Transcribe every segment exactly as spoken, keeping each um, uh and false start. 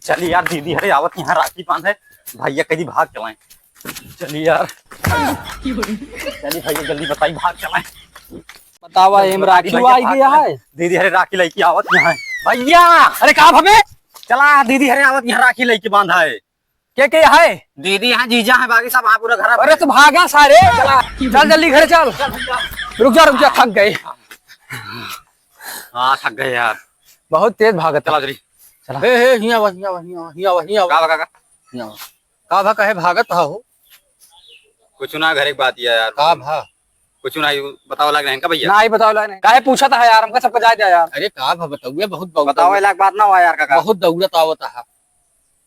चली यार, दीदी हरे आवत यहाँ राखी बांधे, भैया कदी भाग चलाएं। चली यार, चली भैया जल्दी बताई, भाग चलाएं। बतावा, एम राखी भैया आई भाग गया चलाएं। है। दीदी हरे राखी लइके आवत यहाँ है। भैया, अरे का भवे? चला, दीदी हरे आवत यहाँ राखी लइके बांधा है। के के है? दीदी है, जीजा है, बाकी सब है, पूरा घर है। अरे तो भागा सारे, चला, चल जल्दी घरे चल। रुक जा, रुक जा, थक गए। हाँ, थक गए यार। बहुत तेज भागत है। चला जल्दी। चला। ए, ए, हियाँ आवा, हियाँ आवा, हियाँ आवा, हियाँ आवा, हियाँ आवा। का भा, का भा? हियाँ आवा। का भा, काहे भागत हा हो? कुछ ना, घर एक बात ये यार। का भा? कुछ ना, यू बतावा लाग रहे हैं का भैया? ना, ही बतावा लाग रहे हैं। काहे पूछत हा यार, हमका सबका जाए दे यार। अरे का भा, बतावा, बहुत दौड़त बतावा आवत लाग बात ना हुआ यार, काका। बहुत दौड़त आवत हा।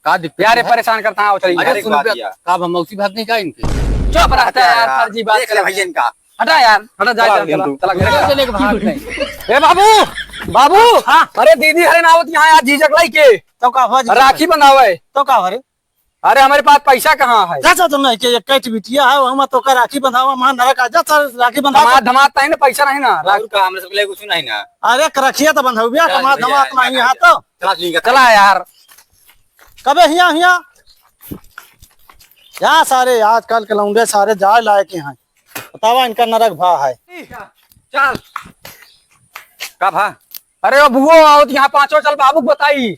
का दिक्कत यार, ये है? परेशान करता है, चलिए। अरे अरे सुन बात बे, या। का भा, मौसी भाग नहीं का इनके? चुप रहता है यार, यार, फर्जी बात देख ले कर। भैया इनका। हटा यार, हटा, जा, चला जा, भैया चला, तू। चला, चला, चला, चला, भाग नहीं। ए बाबू, बाबू, हाँ। अरे दीदी हरे ना आवत यहाँ यार, जीजक लाई के। तो का हो जी? राखी बनावे। तो का हो रे? अरे हमरे पास पैसा कहाँ है? जा, जा, तो नहीं के एक कैट बिटिया है, हम तो का राखी बंधावा, मां नरक आ जा, सर, राखी बंधावा। धमात, धमात नहीं ना, पैसा नहीं ना। और का, हमरे सबके लिए कुछ नहीं ना। अरे रखिया तो बंधौबिया, चला, कमा भैया, धमात नहीं यहाँ तो। चला, ठीक है। चला यार। कबे हिया, हिया? या सारे, आजकल के लौंडे सारे जाए लायक हैं। बतावा, इनका नरक भा है। चल। का भा? अरे ओ बुआ, आओ तो यहाँ पाँचों चल, बाबू के बताई।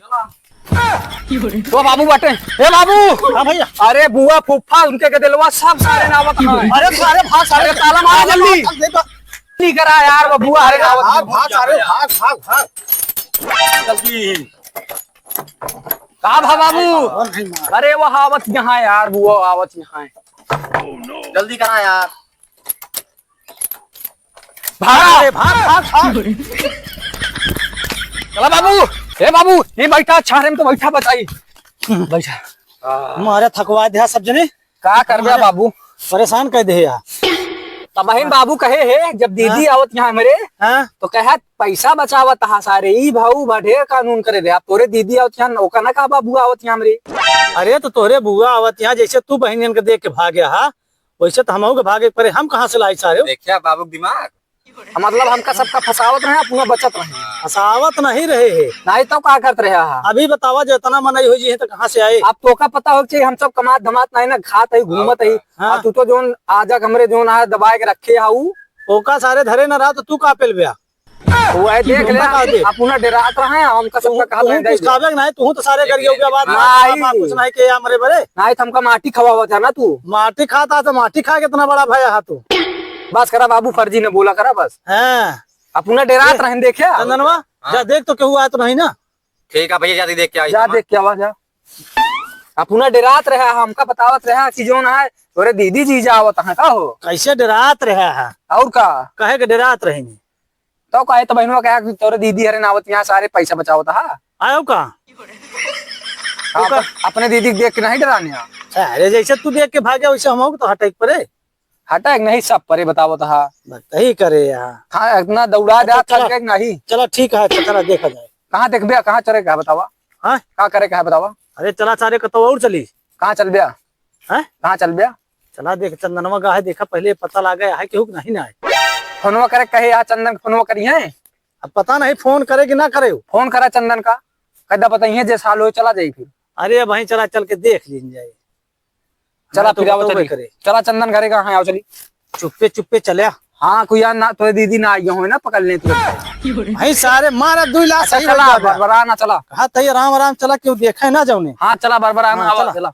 तो बाबू बटे। ए बाबू। हाँ भैया। अरे बुआ, फूफा, उनके के दिलवा सब सारे नावत हैं। अरे सारे भाग, सारे अरे ताला मार जल्दी। भाग, भाग, भाग। नहीं करा यार, वो बुआ, अरे नावत भाग, हैं। भाग, सारे भाग, भाग, भाग। जल्दी। का भा बाबू? और नहीं मार। अरे वो आवत यहाँ यार, बुआ आवत यहाँ है। जल्दी करा यार। भाग रे, भाग, भाग, भाग। चला बाबू, ए बाबू, ये बैठा, छाहरे में तो बैठा, बचाई। बैठा। मारे थकवा दिया सब जने। का करबे मारे बाबू? परेशान कर दे यार। तबहिन बाबू कहे है, जब दीदी हाँ। आवत यहाँ हमरे, हाँ। तो कहे, "पैसा बचावत हा सारे, ई भाऊ बा ढेर कानून करे दे। आप तोरे दीदी आवत यहाँ, ओका ना का बाबू आवत यहाँ हमरे।" अरे तो तोरे बुआ आवत यहाँ, जैसे तू बहनियन के देख के भाग्या हा, वैसे तो हमहू के भागे के परे, हम कहाँ से लाई सारे? देखिया बाबू के दिमाग। मतलब हमका सबका फंसावत रहे, अपना बचत रहे। फंसावत नहीं रहे है। नहीं तो का करत रहे हा? अभी बतावा, जो इतना मनई हो जी है तो कहाँ से आए? अब तोका पता हो चाहिए, हम सब कमात धमात नहीं ना, खात है, घूमत है। हाँ। अब तू तो जोन आजक हमरे जोन है दबाए के रखे हा ऊ। ओका सारे धरे ना रहा तो तू का पेल ब्या? वो है, देख ले, का दे? अपना डेरात रहे हैं, हमका सबका तू, कहा तू नहीं कुछ दे। खाबे नहीं, तू तो सारे गरिया के बाद नहीं। बाप कुछ नहीं के हमरे बरे। नहीं तो हमका माटी खवावत है ना तू। माटी खाता तो माटी खा के इतना बड़ा भया हा तू। बस करा बाबू, फर्जी न बोला करा बस। हाँ। अपना डेरात ए, रहन देखे। चंदनवा, हाँ। जा देख तो केहू आए तो नहीं ना। ठीक है भैया, जा देख के आ, जा इधर। देख के आवा, जा। अपना डेरात रहा, हमका बतावत रहा कि जोन है, तोरे दीदी जीजा आवत हैं, का हो? कैसे डेरात रहा है? और का? कहे के डेरात रहे नहीं। तो कहे तो बहनवा कहा कि तोरे दीदी हरे नावत यहाँ सारे पैसा बचावत हा। आयो का? हाँ, ओका- अपन-, अपने दीदी के देख के नहीं डराने हा। अरे जैसे तू देख के भागे वैसे हम तो हटे के परे। हटे के नहीं, सब परे बतावत हा। बतही करे यहाँ। हाँ, इतना दौड़ा अच्छा, दे, चला। थक गए कि नहीं? चला ठीक है, अच्छा, चला देखा जाए। कहाँ देखबे, कहाँ चले का बतावा? हाँ? का करे का बतावा? अरे चला सारे कतौ और चली। कहाँ चलबे? हैं? कहाँ चलबे? चला देख, चंदनवा का है, देखा पहले पता लागे है केहू के नहीं ना है। फोनवा करे कहे, यहाँ चंदन के फोनवा करी है। अब पता नहीं फोन करे कि ना करे। फोन करा चंदन का, कदा बताइए जे साल हो चला जाई फिर। अरे भाई चला चल के देख लीन जाए। चला मैं तो फिर आवत बताओ चली। करे। चला चंदन घरे का, हाँ, आओ चली। चुप्पे चुप्पे चले। हाँ, कोई यार ना, तोरे दीदी ना आई हो ना पकड़ ले तू। भाई सारे मारा दुई लाख अच्छा, सही चला, हो जाबे। बरबरा ना चला। हाँ, तैयार राम राम चला, क्यों देखे ना जाउने। हाँ, चला, बरबरा ना, हाँ, आवा, चला। चला।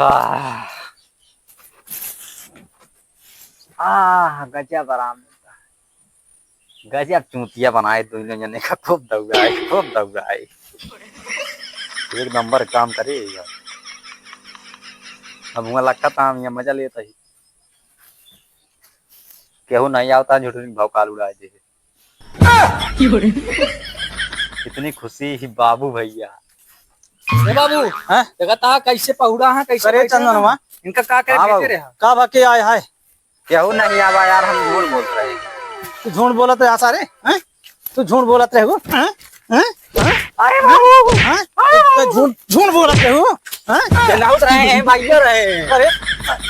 आह। आह, गजब आराम मिलता है। गजब चूतिया बनाए दोनों जने का, खूब दौड़ाए, खूब दौड़ाए। एक नंबर काम करे यार। अब हुआ लगता था हम यहाँ मजा लेता ही। केहू नहीं आवता, झूठे भौकाल उड़ाए दे। इतनी खुशी ही बाबू भैया। ए बाबू, हैं? देखा था कैसे पहुड़ा है, कैसे अरे बैठे हैं? चंदनवा। इनका का करे हाँ भेजे बाबू। रहे हैं? का बाकी आए है? केहू नहीं आवा यार, हम झूठ बोलत रहे। तू झूठ बोलत रहे सारे, हैं? तू झूठ बोलत रहे हो, हैं? हैं? हैं? अरे बाबू! हैं? अरे तो बाबू! झूठ, झूठ बोलत रहे हो, हैं? चलावत रहे हैं, भाइयों रहे। अरे,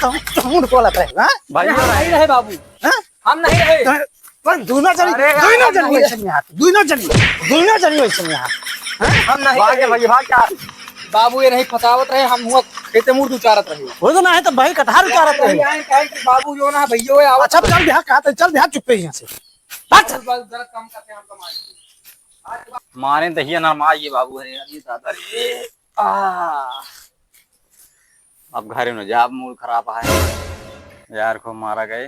तुम झूठ बोलत रहे हो, हैं? भाइयों हम नहीं रहे। रहे बाबू। हैं? हम नहीं रहे। तो, पर दोनों जनी, अरे यार, दोनों हम जनी नहीं वैसे रहे। नहीं आते, दोनों जनी, दोनों जनी वैसे नहीं आते। हम नहीं भाग जा रहे। भैया, भाग जा। बाबू ये नहीं फंसावत रहे, हम हुआ खेते मूर उचारत रहे। वो तो ना है तो भाई कटहर उचारत रहे। आए कहे कि बाबू जो ना भैया वो आवत अच्छा, चल दे, कहा तो चल दे, चुप्पे यहाँ से। भाग चल। बस जरा कम करके हमको मार। मारे दहिया ना मार ये बाबू, अरे यार, ये दादा रे। आ। अब घरे न जाब, मूड खराब है। यार को मारा गए,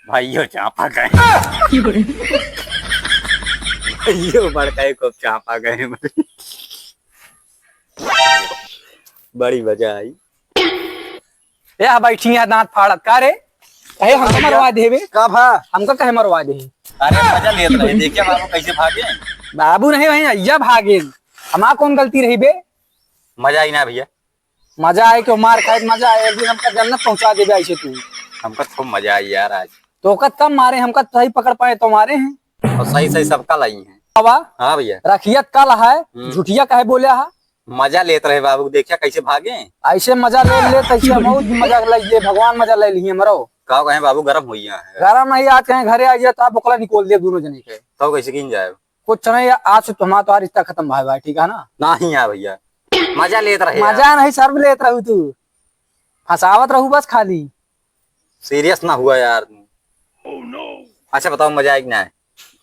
भाइयों चापा गए। भाइयों बड़काई को चापा गए। बड़ी मजा आई। ए, आ बैठी है दांत फाड़त का रे? कहे हमका मरवा देबे? का भा? हमका कहे मरवा दे? अरे मजा लेत रहे, देखिए बाबू कैसे भागे। बाबू नहीं भाई, अइया भागे। हमार कौन गलती रही बे? मजा आई ना भैया। मजा आए कि मार खाए, मजा आए, एक दिन हमका जन्नत पहुंचा देबे ऐसे तू। हमका खूब मजा आई यार आज। तो का तब मारे, हमका सही पकड़ पाए तो मारे हैं। और सही सही सबका लाई हैं। बाबा, हाँ भैया। रखियत कल है, हम्म। झुठिया काहे बोले हा? मजा लेत रहे बाबू, देखिया कैसे भागे। ऐसे मजा ले ले, तैसे हम बहुत मजा ले लिए, भगवान मजा ले लिए हमरो। का कहें बाबू, गरम हो गया है। गरम नहीं, आज कहें घरे आ गया तो आप बोकला निकोल दे दोनों जने के। तो कैसे कीन जाए? कुछ नहीं, आज से तुम्हारा तो रिश्ता खत्म भाई, भाई, ठीक है ना? नहीं यार भैया, मजा लेत रहे यार। मजा नहीं, शर्म लेत रहू तू, फंसावत रहू बस खाली। सीरियस ना हुआ यार। अच्छा बताओ, मजा आए कि ना आए?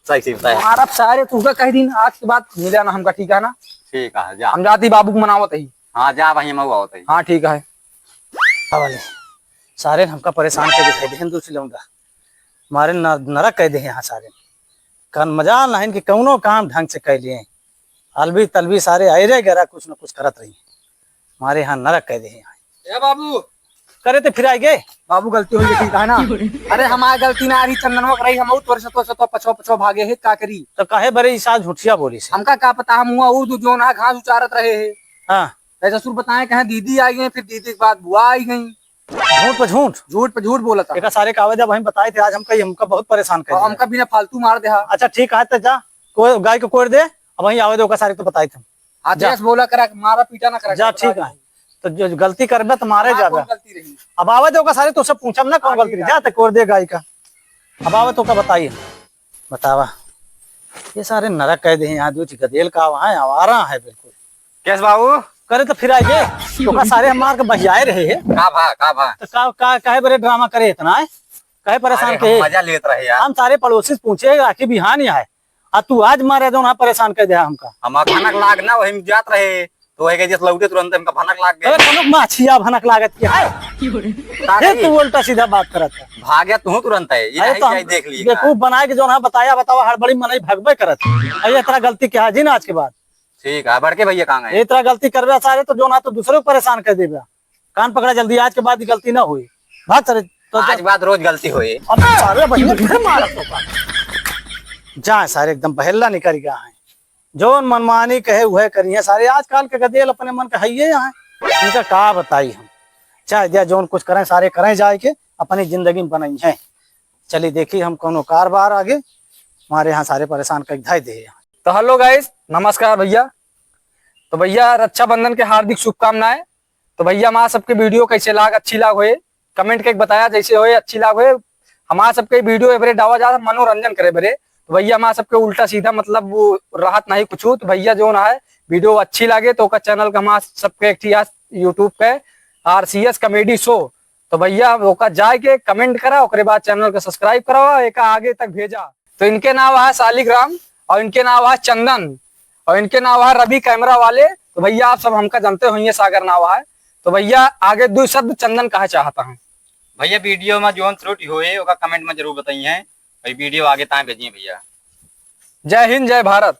सही से बताए। मारब सारे, तू का कह दिन, आज के बाद मिले ना हमका, ठीक है ना? ठीक है, जा। हम जाती बाबू को मनावत ही। हाँ, जा भाई, हम आवत ही। हाँ, ठीक है। अब ले, सारे हमका परेशान कर दिखाई दे, दूसरी लौंडा। मारे न-, नरक कह दे यहाँ सारे। कान मजा ना इनके कौनो काम ढंग से कह लिए। अलबी तलबी सारे आए रे गरा कुछ न कुछ करत रही। मारे यहाँ नरक कह दे यहाँ। ए बाबू। करे तो फिर आए गए। बाबू गलती हो गई, ठीक है ना? अरे हमार गलती ना रही, चंदनवा के रही, हम तोरे से, तोरे से तो पछो, पछो भागे है, का करी? तो काहे बरे ई साथ झूठिया बोली से? हमका का पता, हम हुआ उर्दू जो ना घास उचारत रहे हैं। हाँ। ऐसा सुर बताए कहें दीदी आई गई, फिर दीदी के बाद बुआ आई गई। झूठ पे झूठ। झूठ पे झूठ बोला था। एका सारे कागज अब हम बताए थे, आज हम कही हमका बहुत परेशान कर और दिया। हमका बिना फालतू मार दे हा। अच्छा ठीक है, तो जा, कोई गाय को कोड़ दे, अब वहीं आवे दे ओका सारे तो बताए थे। हाँ, जा। तेज बोला करा, मारा पीटा ना करा, जा, बता ठीक दे। है। तो जो गलती करबे तो मारे हाँ, जाबे। कौन गलती रही? अब आवे दे ओका सारे तो सब पूछब ना कौन हाँ, गलती ठीक रही। है। जा तो कोड़ दे गाय का। अब आवे तो का बताइए। बतावा, ये सारे नरक कह दे हैं यहाँ, जो गदेल का वहाँ है, आवारा है बिल्कुल। कैस बाबू? करे तो फिर आइए, तो का सारे हम मार के बहियाए रहे हैं। का भा, का भा? तो का, का, काहे बरे ड्रामा करे इतना है? काहे परेशान अरे, हम करे? मजा लेत रहे यार। हम सारे पड़ोसी से पूछे, आखिर बिहान ही आए, आ तू आज मारे जो ना परेशान कर दिया हमका। हम भनक लाग ना, वही में जात रहे, तो वही के जैसे लौटे तुरंत हमका भनक लाग गए। अरे, कनुक माछिया भनक लागत की है। का फिर कही? तू उल्टा सीधा बात करत है। भाग्य तू तुरंत है, ये अरे, नहीं तो हम जाए देख लिए बेवकूफ का। बनाए के जो ना बताया, बतावा, हड़बड़ी मनई भगबे करत है। अरे, इतना गलती क्या है जी ना आज के बाद? ठीक है, बड़के भैया कहाँ गए? इतना गलती करबे सारे तो जो ना तो दूसरे को परेशान कर देबे। कान पकड़ा जल्दी, आज के बाद ये गलती ना हुई। भाग सारे, तो आज जा। बाद रोज गलती हुई। अब सारे भैया फिर मारत होगा। जा सारे एकदम बहेला निकल गया है। जौन मनमानी कहे उहे करिहे सारे। आजकल के गदेल अपने मन का हइये यहाँ। इनका का बताई हम। चाहे दिया जौन कुछ करें सारे करें जाए के अपनी जिंदगी में बनाई हैं। चलिए देखी हम कौनो कारबार आगे। हमारे यहाँ सारे परेशान कर धाई दे। तो hello guys, नमस्कार भैया। तो भैया रक्षाबंधन के हार्दिक शुभकामनाएं। तो भैया हमार सबके video कैसे लाग, अच्छी लाग होए, comment के बताया जैसे होए, अच्छी लाग होए। हमार सबके video एवरे डावा जात मनोरंजन करे बरे। तो भैया हमार सबके उल्टा सीधा मतलब वो रहत नहीं कुछ। तो भैया जो ना है video अच्छी लागे तो ओकर channel का हमार सबके एक ठी आज YouTube पे आरसीएस comedy show। तो भैया ओका जाए के comment करा, ओकरे बाद channel का subscribe करावा, एका आगे तक भेजा। तो इनके नाव है शालिग्राम और इनके नाव है चंदन और इनके नाव है रवि camera वाले। तो भैया आप सब हमका जानते होइए, सागर नाव है। तो भैया आगे दो शब्द चंदन कहा चाहता हूँ। भैया video में जौन त्रुटि होए ओका comment में जरूर बताइए और video आगे ताए भेजिए भैया। जय हिंद, जय भारत।